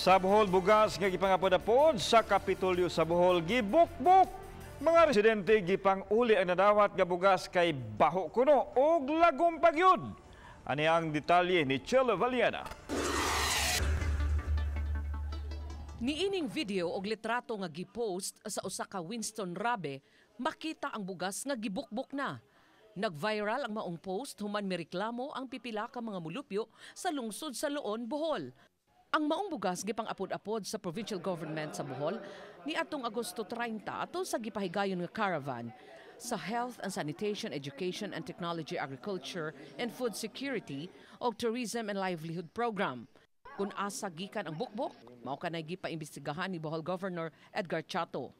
Sa Bohol, bugas nga gipangapod-apod sa Kapitolyo sa Bohol gibukbok. Mga residente gipang-uli ang nadawat nga bugas kay baho kuno og lagom pa gyud. Ani ang detalye ni Chelo Valiana. Niining video og litrato nga gipost sa usa ka Winston Rabe, makita ang bugas nga gibukbok na. Nag-viral ang maong post human mireklamo ang pipila ka mga mulupyo sa lungsod sa Loon, Bohol. Ang maong bugas gipang-apod-apod sa provincial government sa Bohol ni atong Agosto 30 atol sa gipahigayon nga caravan sa Health and Sanitation, Education and Technology, Agriculture and Food Security og Tourism and Livelihood Program. Kung asa gikan ang bukbok, mao kanay gipaimbestigahan ni Bohol Governor Edgar Chatto.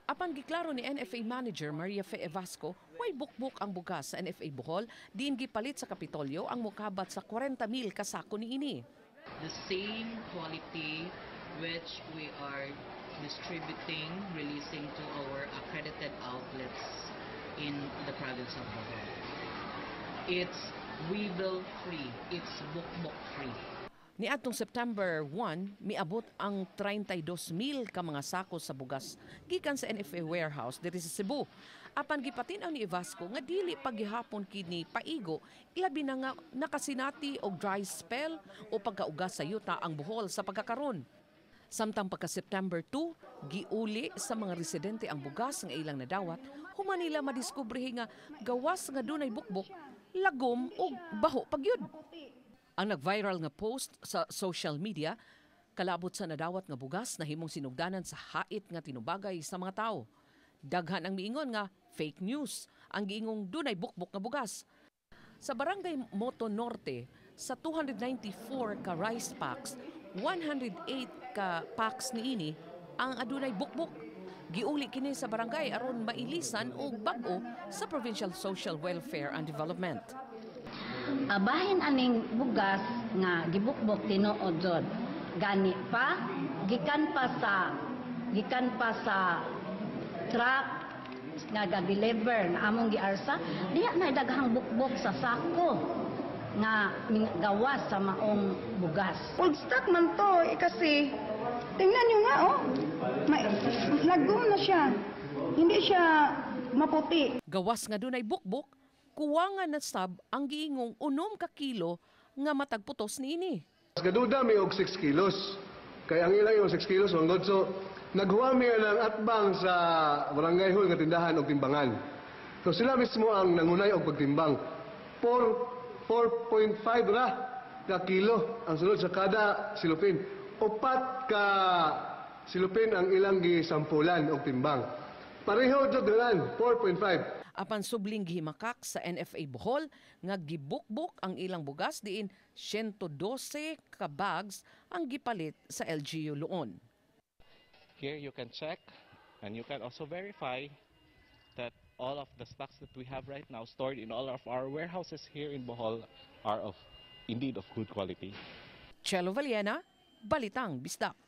Apan giklaro ni NFA Manager Maria Fe Evasco, way bukbok ang bugas sa NFA Bohol, diin gipalit sa Kapitolyo ang mukabat sa 40,000 kasako niini. The same quality which we are distributing, releasing to our accredited outlets in the province of Bohol. It's weevil free, it's bukbok free. Niadtong September 1, miabot ang 32,000 ka mga sako sa bugas gikan sa NFA warehouse diri sa Cebu. Apan gipatin-aw ni Evasco nga dili paghihapon kini paigo, ilabi na nga nakasinati og dry spell o pagkaugas sa yuta ang Bohol sa pagkakaron. Samtang pagka September 2, giuli sa mga residente ang bugas nga ilang nadawat, human nila madiskubrehi nga gawas nga dunay bukbok, lagom og baho pagyud. Ang nag-viral nga post sa social media kalabot sa nadawat nga bugas nahimong sinugdanan sa hait nga tinubagay sa mga tao. Daghan ang miingon nga fake news ang giingong dunay bukbok nga bugas. Sa barangay Moto Norte, sa 294 ka rice packs, 108 ka packs niini ang adunay bukbok. Giuli kini sa barangay aron mailisan og bag-o sa Provincial Social Welfare and Development. Abahin aning bugas nga gibukbok, tinuod jud. Gani pa gikan pa sa truck nga ga-deliver nga among giarsa diha na daghang bukbok sa sako nga gawas sa maong bugas. Old stock man to eh, kasi tingnan nyo nga oh. May, lagom na siya. Hindi siya maputi. Gawas nga dunay bukbok, kuwangan na sab ang giingong 6 ka kilo nga matag putos niini. Gaduda mi og 6 kilos. Kay ang ilang yung 6 kilos manggod, so naghuwa mi ng atbang sa barangay hall nga tindahan og timbangan. So sila mismo ang nangunay og pagtimbang. 4 4.5 ra ka kilo ang sulod sa kada silupin. 4 ka silupin ang ilang gisampulan og timbang. Pareho jud ganan, 4.5. Apan subling gihimakak sa NFA Bohol nga gibukbok ang ilang bugas, diin 112 ka bags ang gipalit sa LGU Loon. Here you can check and you can also verify that all of the stocks that we have right now stored in all of our warehouses here in Bohol are of indeed of good quality. Chelo Valiena, Balitang Bisdak.